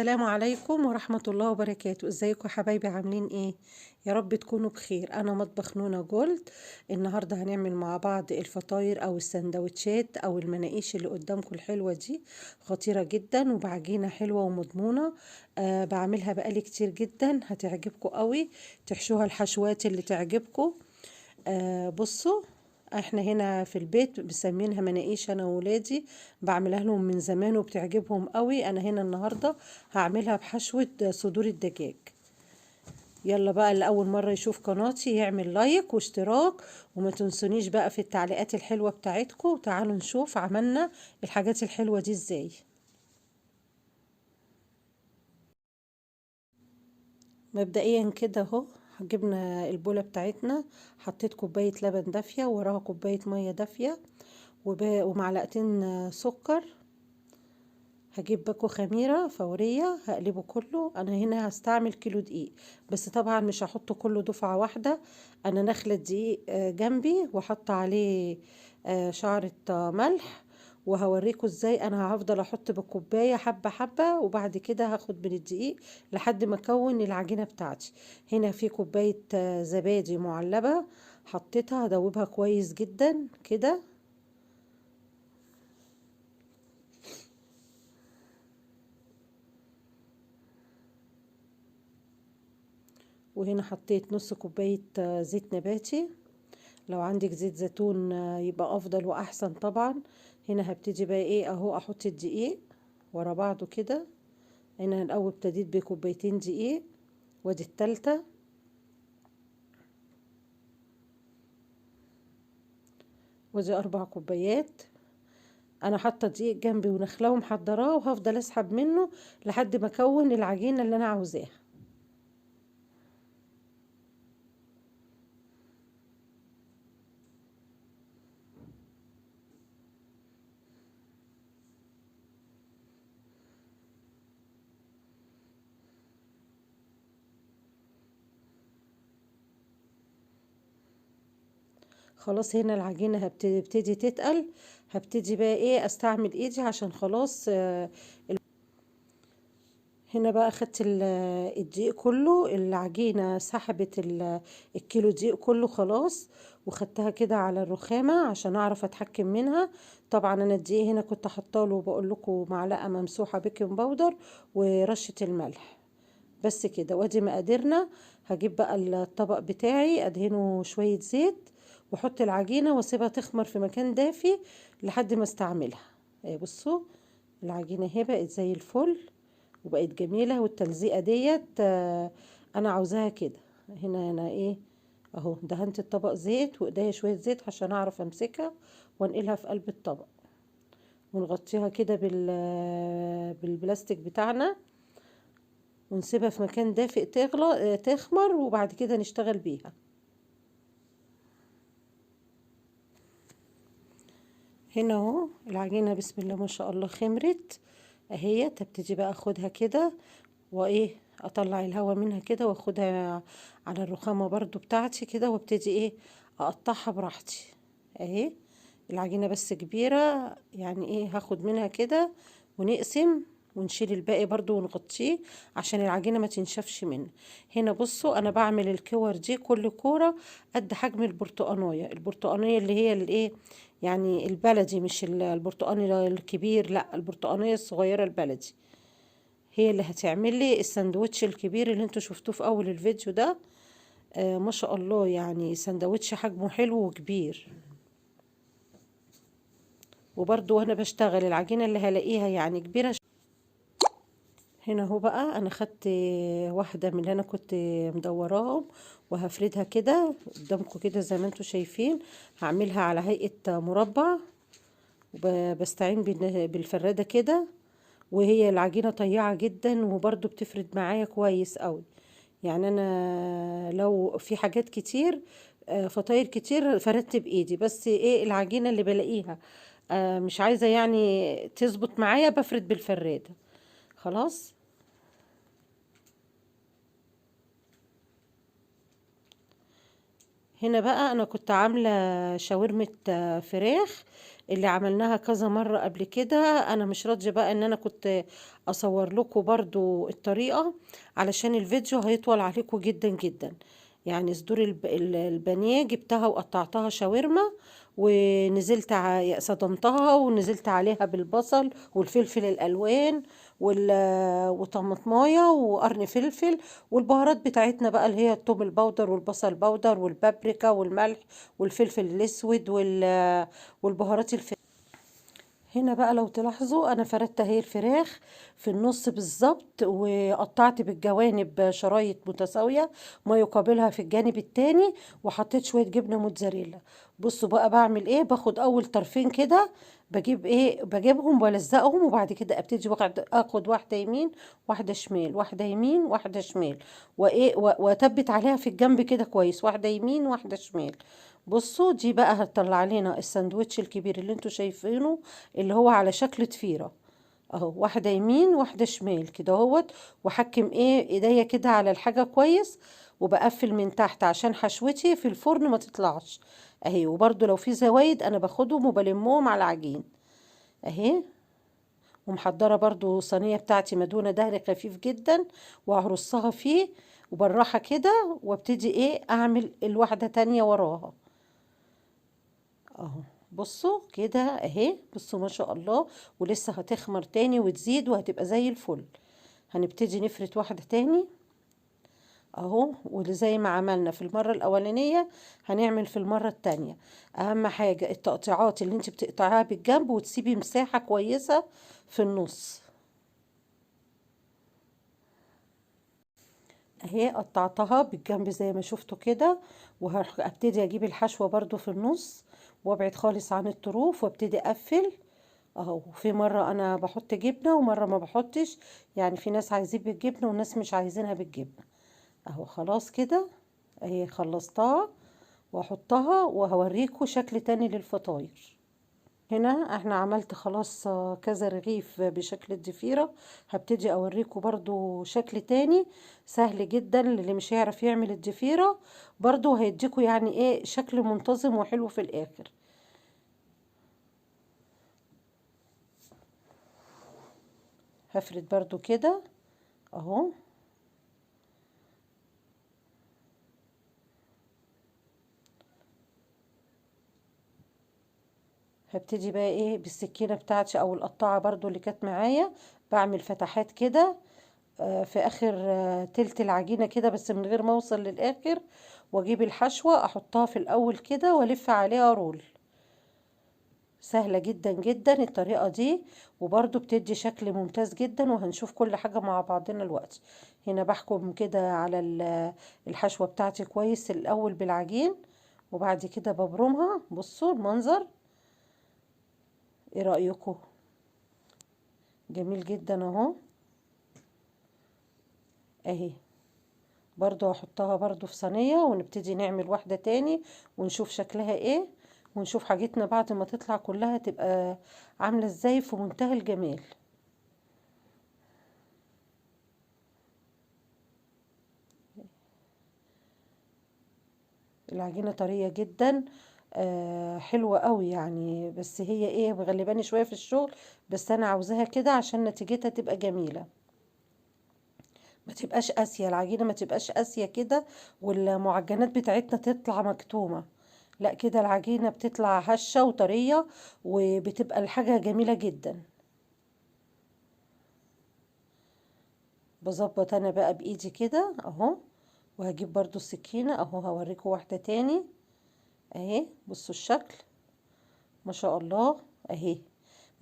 السلام عليكم ورحمة الله وبركاته. ازيكم يا حبايبي؟ عاملين ايه؟ يا رب تكونوا بخير. انا مطبخ نونا جولد. النهاردة هنعمل مع بعض الفطاير او السندوتشات او المناقيش اللي قدامكم الحلوة دي، خطيرة جدا وبعجينة حلوة ومضمونة. بعملها بقالي كتير جدا، هتعجبكم قوي، تحشوها الحشوات اللي تعجبكم. بصوا احنا هنا في البيت مسمينها مناقيش، انا وولادي بعملها لهم من زمان وبتعجبهم قوي. انا هنا النهارده هعملها بحشوه صدور الدجاج. يلا بقى، اللي اول مره يشوف قناتي يعمل لايك واشتراك، وما تنسونيش بقى في التعليقات الحلوه بتاعتكم. تعالوا نشوف عملنا الحاجات الحلوه دي ازاي. مبدئيا كده اهو، جبنا البوله بتاعتنا، حطيت كوبايه لبن دافيه وراها كوبايه ميه دافيه ومعلقتين سكر. هجيب باكو خميره فوريه هقلبه كله. انا هنا هستعمل كيلو دقيق، بس طبعا مش هحطه كله دفعه واحده، انا نخله دقيق جنبي وحط عليه شعره ملح، وهوريكم ازاي انا هفضل احط بالكوبايه حبه حبه، وبعد كده هاخد من الدقيق لحد ما اكون العجينه بتاعتي. هنا في كوبايه زبادي معلبه حطيتها، هدوبها كويس جدا كده. وهنا حطيت نص كوبايه زيت نباتي، لو عندك زيت زيتون يبقى افضل واحسن طبعا. هنا هبتدي بقى ايه اهو، احط الدقيق ورا بعضه كده. هنا الاول ابتديت بكوبايتين دقيق، وادي التالتة، وادي 4 كوبايات. انا حاطه دقيق جنبي ونخلاه ومحضراه، وهفضل اسحب منه لحد ما اكون العجينه اللي انا عاوزاها. خلاص هنا العجينة هبتدي تتقل، هبتدي بقى ايه استعمل ايدي عشان خلاص. هنا بقى اخدت الدقيق كله، العجينة سحبت الكيلو دقيق كله خلاص، وخدتها كده على الرخامة عشان اعرف اتحكم منها. طبعا انا الدقيق هنا كنت حاطه بقول لكم معلقة ممسوحة baking powder ورشة الملح بس كده. وادي مقاديرنا. هجيب بقى الطبق بتاعي ادهنه شوية زيت واحط العجينه واسيبها تخمر في مكان دافي لحد ما استعملها. بصوا العجينه اهي بقت زي الفل وبقت جميله، والتلزيقه ديت انا عاوزاها كده. هنا انا ايه اهو دهنت الطبق زيت وايديا شويه زيت عشان اعرف امسكها وانقلها في قلب الطبق، ونغطيها كده بالبلاستيك بتاعنا، ونسيبها في مكان دافئ تغلى تخمر، وبعد كده نشتغل بيها. هنا اهو العجينه بسم الله ما شاء الله خمرت اهي. تبتدي بقى اخدها كده وايه اطلع الهواء منها كده، واخدها على الرخامه برضو بتاعتي كده، وابتدي ايه اقطعها براحتي اهي. العجينه بس كبيره يعني ايه، هاخد منها كده ونقسم ونشيل الباقي برضو ونغطيه عشان العجينه ما تنشفش منه. هنا بصوا انا بعمل الكور دي كل كوره قد حجم البرتقانيه، البرتقانيه اللي هي الايه يعني البلدي، مش البرتقانيه الكبير، لا البرتقانيه الصغيره البلدي هي اللي هتعمل لي السندوتش الكبير اللي انتوا شفتوه في اول الفيديو ده. ما شاء الله يعني سندوتش حجمه حلو وكبير. وبرضو وانا بشتغل العجينه اللي هلاقيها يعني كبيره. هنا اهو بقى انا خدت واحده من اللي انا كنت مدوراهم وهفردها كده قدامكم كده زي ما انتوا شايفين. هعملها على هيئه مربع، وبستعين بالفراده كده، وهي العجينه طيعه جدا وبرده بتفرد معايا كويس قوي. يعني انا لو في حاجات كتير فطاير كتير فردت بايدي، بس ايه العجينه اللي بلاقيها مش عايزه يعني تظبط معايا بفرد بالفراده خلاص. هنا بقى انا كنت عاملة شاورمة فراخ اللي عملناها كذا مرة قبل كده. انا مش راضية بقى ان انا كنت اصور لكم برضو الطريقة علشان الفيديو هيطول عليكم جدا جدا. يعني صدور البانيه جبتها وقطعتها شاورما، ونزلت صدمتها ونزلت عليها بالبصل والفلفل الالوان وطماطمايه وقرن فلفل والبهارات بتاعتنا بقى اللي هي التوم البودر والبصل البودر والبابريكا والملح والفلفل الاسود والبهارات الفراخ. هنا بقى لو تلاحظوا انا فردت اهي الفراخ في النص بالظبط، وقطعت بالجوانب شرايط متساوية ما يقابلها في الجانب التاني، وحطيت شوية جبنه موتزاريلا. بصوا بقى بعمل ايه، باخد اول طرفين كده، بجيبهم والزقهم، وبعد كده ابتدي اخد واحدة يمين واحدة شمال، واحدة يمين واحدة شمال، واتبت عليها في الجنب كده كويس، واحدة يمين واحدة شمال. بصوا دي بقى هتطلع لنا الساندوتش الكبير اللي انتوا شايفينه اللي هو على شكل ضفيرة اهو، واحدة يمين واحدة شمال كده اهوت، وحكم ايديا كده على الحاجة كويس، وبقفل من تحت عشان حشوتي في الفرن ما تطلعش اهي. وبرده لو في زوايد انا باخدهم وبلمهم على العجين اهي. ومحضره برده صينية بتاعتي مدهونه دهن خفيف جدا، وهرصها فيه وبالراحه كده، وابتدي اعمل الواحدة تانية وراها اهو. بصوا كده اهي، بصوا ما شاء الله، ولسه هتخمر تاني وتزيد وهتبقى زي الفل. هنبتدي نفرد واحدة تاني اهو، واللي زي ما عملنا في المرة الاولانية هنعمل في المرة التانية. اهم حاجة التقطيعات اللي انت بتقطعيها بالجنب، وتسيبي مساحة كويسة في النص اهي. قطعتها بالجنب زي ما شفتوا كده، وهبتدي اجيب الحشوة برضو في النص، وابعد خالص عن الطروف، وابتدي اقفل اهو. في مرة انا بحط جبنة ومرة ما بحطش، يعني في ناس عايزين بالجبنة وناس مش عايزينها بالجبنة اهو. خلاص كده اهي خلصتها، واحطها وهوريكم شكل تاني للفطاير. هنا احنا عملت خلاص كذا رغيف بشكل الضفيرة، هبتدي اوريكم برضو شكل تاني سهل جدا للي مش هيعرف يعمل الضفيرة، برضو هيديكم شكل منتظم وحلو في الاخر. هفرد برضو كده اهو، هبتدي بقى بالسكينة بتاعتي او القطاعة برضو اللي كانت معايا، بعمل فتحات كده في اخر تلت العجينة كده، بس من غير ما اوصل للاخر، واجيب الحشوة احطها في الاول كده والف عليها رول. سهلة جدا جدا الطريقة دي، وبرضو بتدي شكل ممتاز جدا، وهنشوف كل حاجة مع بعضنا الوقت. هنا بحكم كده على الحشوة بتاعتي كويس الاول بالعجين، وبعد كده ببرمها. بصوا المنظر، ايه رأيكم؟ جميل جدا اهو اهي. برضو هحطها برضو في صينية، ونبتدي نعمل واحدة تاني ونشوف شكلها ايه، ونشوف حاجتنا بعد ما تطلع كلها تبقى عاملة ازاي في منتهى الجمال. العجينة طرية جدا، حلوة قوي يعني، بس هي مغلباني شوية في الشغل، بس انا عاوزاها كده عشان نتيجتها تبقى جميلة، ما تبقاش قاسية العجينة، ما تبقاش قاسية كده والمعجنات بتاعتنا تطلع مكتومة، لا كده العجينة بتطلع هشة وطرية وبتبقى الحاجة جميلة جدا. بظبط انا بقى بايدي كده اهو، وهجيب برضو السكينة اهو، هوريكم واحدة تاني اهي. بصوا الشكل ما شاء الله اهي،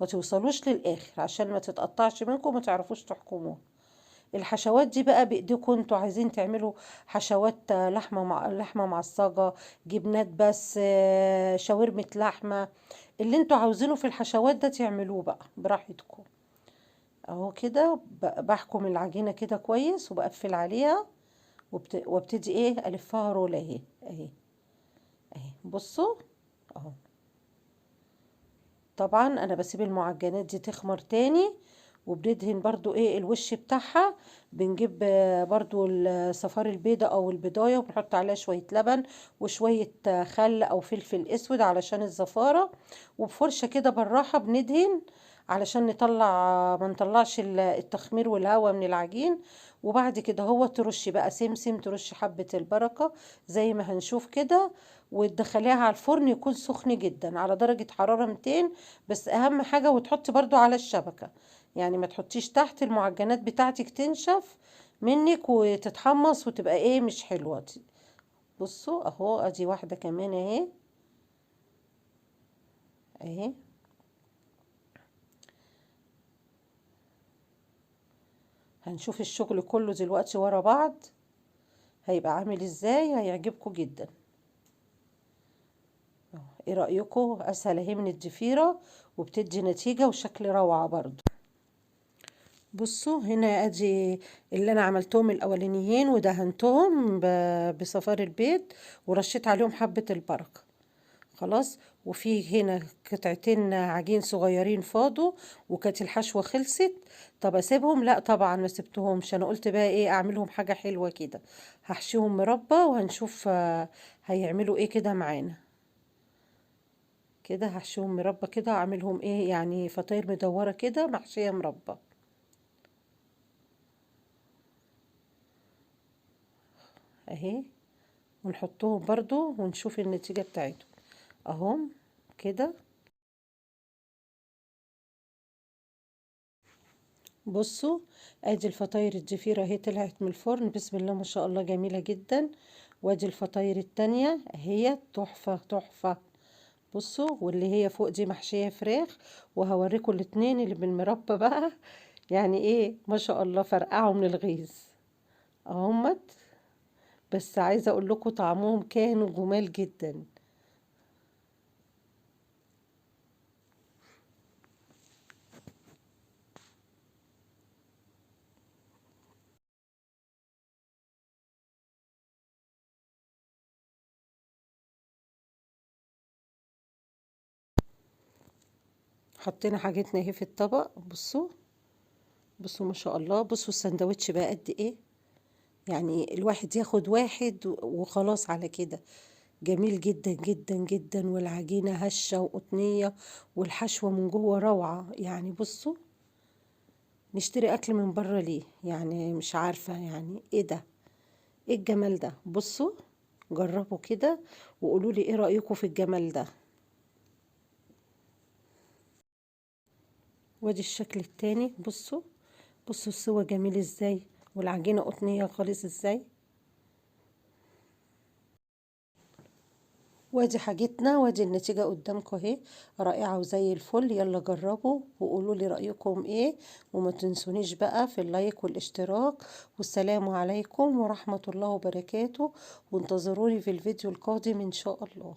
ما توصلوش للاخر عشان ما تتقطعش منكم وما تعرفوش تحكموها. الحشوات دي بقى بايديكم انتوا، عايزين تعملوا حشوات لحمه مع لحمه معصجه، جبنات بس، شاورمه لحمه، اللي انتوا عاوزينه في الحشوات ده تعملوه بقى براحتكم اهو. كده بحكم العجينة كده كويس وبقفل عليها، وابتدي الفها رول اهي اهي اهي. بصوا اهو. طبعا انا بسيب المعجنات دي تخمر تاني، وبندهن برضو ايه الوش بتاعها، بنجيب برضو الصفار البيضة او البضاية، وبنحط عليها شوية لبن وشوية خل او فلفل اسود علشان الزفارة، وبفرشة كده بالراحة بندهن علشان ما نطلعش التخمير والهواء من العجين. وبعد كده هو ترشي بقى سمسم، ترشي حبة البركة زي ما هنشوف كده، وتدخليها على الفرن يكون سخن جدا على درجة حرارة 200 بس، اهم حاجة. وتحطي برضو على الشبكة، يعني ما تحطيش تحت المعجنات بتاعتك تنشف منك وتتحمص وتبقى ايه مش حلوة. بصوا اهو، ادي واحدة كمان اهي اهي. هنشوف الشغل كله دلوقتي ورا بعض هيبقى عامل ازاي، هيعجبكم جدا. ايه رأيكم؟ اسهل اهي من الضفيرة وبتدي نتيجة وشكل روعة برضو. بصوا هنا ادي اللي انا عملتهم الاولانيين ودهنتهم بصفار البيض ورشيت عليهم حبة البركة خلاص. وفي هنا قطعتين عجين صغيرين فاضوا وكانت الحشوة خلصت. طب اسيبهم؟ لا طبعا ما سبتهمش، انا قلت بقى ايه اعملهم حاجة حلوة كده، هحشيهم مربى وهنشوف هيعملوا ايه كده معانا كده. هحشيهم مربى كده، اعملهم ايه يعني فطاير مدورة كده محشية مربى. اهي، ونحطهم برضو ونشوف النتيجة بتاعتهم اهم كده. بصوا ادي الفطاير الضفيرة اهي طلعت من الفرن، بسم الله ما شاء الله جميلة جدا. وادي الفطاير التانية اهي تحفة تحفة. بصوا واللي هي فوق دي محشية فراخ، وهوريكم الاتنين اللي بالمربى بقى، يعني ايه ما شاء الله فرقعوا من الغيظ اهمت. بس عايزة اقول لكم طعمهم كانوا جمال جدا. حطينا حاجتنا اهي في الطبق. بصوا بصوا ما شاء الله، بصوا السندوتش بقى قد ايه، يعني الواحد ياخد واحد وخلاص على كده. جميل جدا جدا جدا، والعجينة هشة وقطنية والحشوة من جوه روعة. يعني بصوا نشتري اكل من بره ليه؟ يعني مش عارفة يعني ايه ده، ايه الجمال ده. بصوا جربوا كده وقولوا لي ايه رأيكم في الجمال ده. وادي الشكل التاني، بصوا بصوا السوا جميل ازاي، والعجينة قطنية خالص ازاي. وادي حاجتنا وادي النتيجة قدامكم اهي، رائعة وزي الفل. يلا جربوا وقولوا لي رأيكم ايه، وما تنسونيش بقى في اللايك والاشتراك. والسلام عليكم ورحمة الله وبركاته، وانتظروني في الفيديو القادم ان شاء الله.